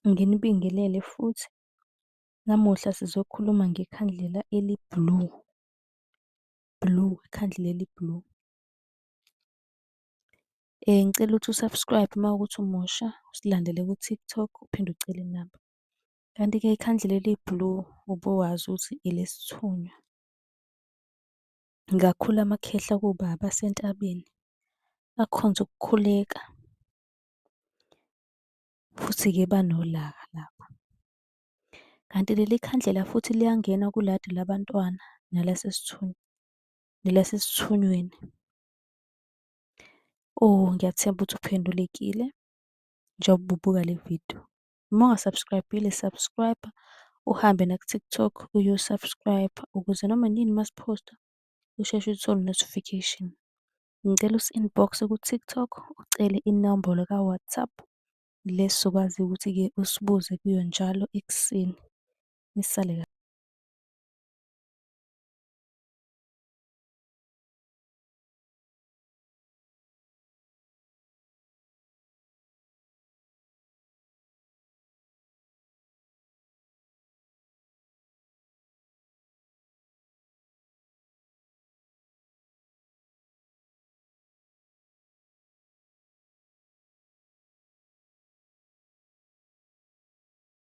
Nginibingelele futhi. Namuhla sizokhuluma ngekhandlela eli-blue, blue, ikhandlela eli-blue. Ngicela ukuthi u-subscribe uma kuwukuthi umusha, usilandele ku-TikTok, uphinde ucele inamba. Kanti-ke ikhandlela eli-blue ubowazi ukuthi elesithunywa. Ngakhula amakhehla kuwobaba asentabeni, akhonze ukukhuleka, futhi-ke banolaka laba. Kanti leli khandlela futhi liyangena kuladi labantwana nelasesithunyweni. Oh, ngiyathemba ukuthi uphendulekile njengoba ubuka le vidiyo. Uma unga-subscribe-ile, subscribe, uhambe naku-TikTok uyo-subscribe ukuze noma inini uma siphosta usheshe uthole i-notification. Ngicela usi-inbox-e ku-TikTok, ucele inombolo ka-WhatsApp, le esizokwazi ukuthi-ke usibuze kuyo njalo ekuseni. Nisale kahle.